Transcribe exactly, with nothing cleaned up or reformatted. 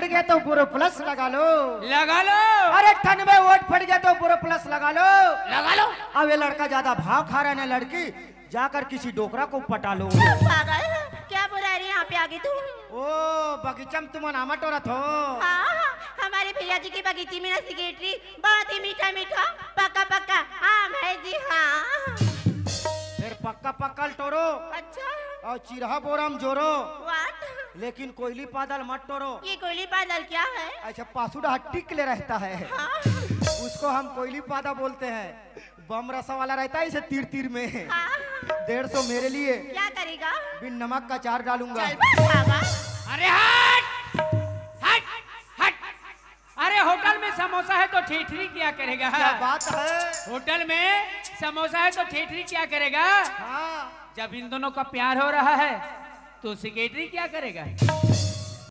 गया तो बोरो प्लस लगा लो। लगा लो। अरे, ठन में वोट फट गया तो बोरो प्लस लगा लो। लगा लो। अब ये लड़का ज्यादा भाव खा रहा है ना लड़की, जाकर किसी डोकरा को पटा लो। पागल, क्या बुला रही है यहाँ पे आके तू? ओ, बगीचा में तुमन आमा टोरत हो। हाँ, हमारे भैया जी की बगीची में ना सेक्रेटरी बहुत ही मीठा मीठा पक्का पक्का आम है जी। हाँ। फिर पक्का पक्का टोरो। अच्छा। और चिरहा बोरा में जोरो। What? लेकिन कोयली पादल मत टोरो। ये कोयली पादल क्या है? अच्छा, पासुड़ा टिक ले रहता है। हाँ। उसको हम कोयली पादा बोलते हैं। बम रसा वाला रहता है इसे तीर तीर में। हाँ। डेढ़ सौ मेरे लिए। क्या करेगा? बिन नमक का चार डालूंगा। चल बे बाबा। अरे हट, हट, हट। अरे, होटल में समोसा है तो ठेठरी क्या करेगा? क्या बात है? होटल में समोसा है तो ठेठरी क्या करेगा? हाँ। जब इन दोनों का प्यार हो रहा है तो सेक्रेटरी क्या करेगा?